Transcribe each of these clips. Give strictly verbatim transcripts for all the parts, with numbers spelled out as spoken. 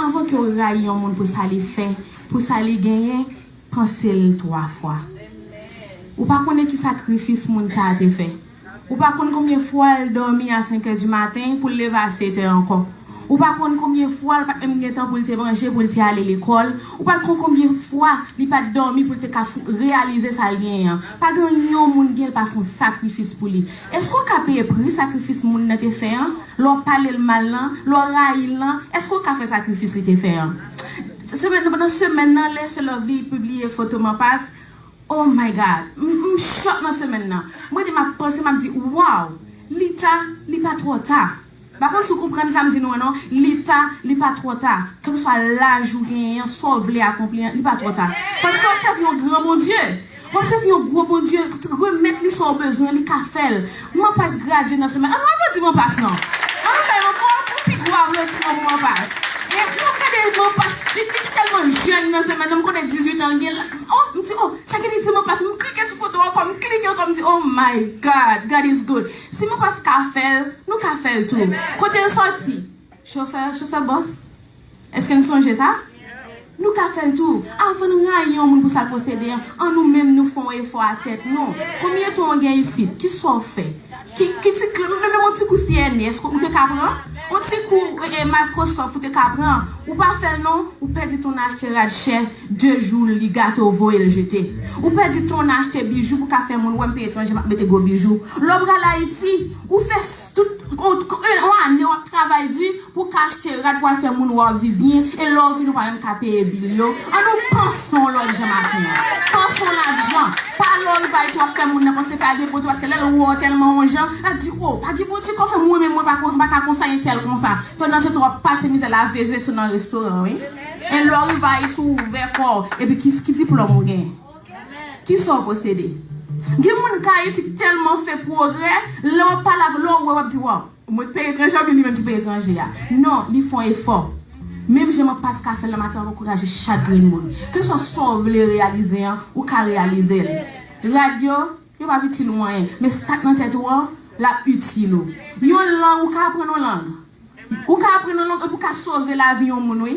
Avan ke w rayi yon moun pou sa li fè, pou sa li genyen, panse l twa fwa. Ou pa konnen ki sakrifis moun sa a te fè. Ou pa konn konbyen fwa l dòmi a senk è di maten pou l leve a sèt è ankò. Ou pa konn konbyen fwa l pa t menm gen tan pou l te manje, pou l te ale lekòl. Ou pa konn konbyen fwa li pa t dòmi pou l te ka f- reyalize sa l genyen an. Pa gen yon moun gen l pa fè yon sakrifis pou li. Èske w ka peye pri sakrifis moun nan te fè an? Lè w pale l mal lan, lè w rayi l lan, èske w ka fè sakrifis li te fè an? Semèn nan, pandan semèn nan, lè Sè Lovely pibliye foto Manpas, oh my God, m, m chòk nan semèn nan. Mwen di m ap panse, m ap di, waw, li ta, li pa twò ta. M pa konn si w konprann sa m di nou an non, li ta, li pa twò ta. Kèlkeswa laj ou genyen an, sa w vle akonpli an, li pa twò ta. Paske w ap sèvi yon gran Bondye. W ap sèvi yon gwo Bondye, remèt li sa w bezwen, li ka fè l. Manpas gradye nan semèn. Ann nou aplodi Manpas non. Ann nou bay yon bon, yon pi gwo aplodisman pou Manpas. E nou ap gade Manpas, li, li tèlman jèn nan semèn nan, m konnen dizuit an l gen la. Oh, m di, oh, sa gen li di Manpas, m klike sou foto ankò, m klike ankò, m di, oh my God, God is good. Si Manpas ka fè l, nou ka fè l tou. Kote l sòti? Chofè, chofè bòs. Èske n sonje sa? Nou ka fè l tou. Avan n rayi yon moun pou sa l posede an, an nou menm nou fè yon efò a tèt nou. Konbyen tan w gen isit? Kisa w fè? Ki, ki ti kle, menm yon ti kou C N A, èske ou te ka pran? Yon ti kou e, e Microsoft ou te ka pran? Ou pa fè l non, ou pèdi tan w nan achte rad chè, de jou li gate w voye l jete. Ou pèdi tan w nan achte bijou pou ka fè moun wè m peyi etranje m ap mete gwo bijou. Lè w pral Ayiti, ou fè s- tout, ou, ou, yon ane w ap travay di, pou w ka achte rad pou al fè moun wè w ap viv byen, e lè w vini w pa menm ka peye bil yo. An nou panse yon lòt jan maten an. Panse yon lòt jan. Pa lè w rive Ayiti w ap fè moun nan panse pa gen Bondye, paske lè l wè w tèlman yon jan, l ap di, o, pa gen Bondye, kòman fè mwen menm mwen pa kon- m pa ka konsa entèl konsa. Pandan se tan w ap pase mizè lave veso nan restoran, wi. E lè w rive Ayiti w ouvè kò w, epi ki, ki diplòm ou gen? Kisa w posede? Gen moun k Ayiti k tèlman fè pwogrè, lè w pale avè l, lè w wè w ap di, waw. Mwen k peyi etranje oubyen li menm ki peyi etranje a? Non, li fè yon efò. Menm jan Manpas ka fè l nan maten, m ap ankouraje chak grenn moun. Kèlkeswa sa w vle reyalize an, ou ka reyalize l. Rad yo, yo p ap itil ou anyen. Men sa k nan tèt ou an, l ap itil ou. Yon lang, ou ka aprann yon lang. Ou ka aprann yon lang epi ou ka sove lavi yon moun, wi.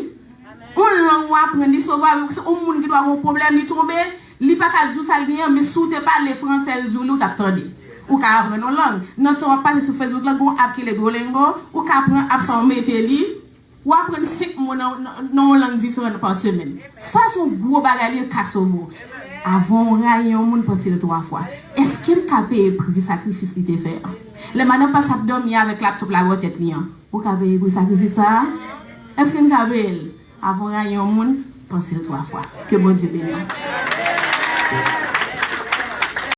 Yon lang ou aprann, li sove lavi yon moun ki dwa gen yon pwoblèm, li tonbe, li pa ka di w sa l genyen, men si w te pale fransè, l di w li, ou t ap tande. Ou ka aprann yon lang. Nan tan w ap pase sou Facebook la, gen yon app ki rele Duolingo, ou ka pran app sa w mete li, w aprann senk mo nan, nan, nan yon lang diferan pa semèn. Sa se yon gwo bagay, li ka sove w. Avan w rayi yon moun, panse l twa fwa. Èske m ka peye pri sakrifis li te fè an? Lè madan Pas ap dòmi avèk laptop la bò tèt li an, ou ka peye pri sakrifis sa a? Èske n ka peye l? Avan w rayi yon moun, panse l twa fwa. Ke Bondye beni w.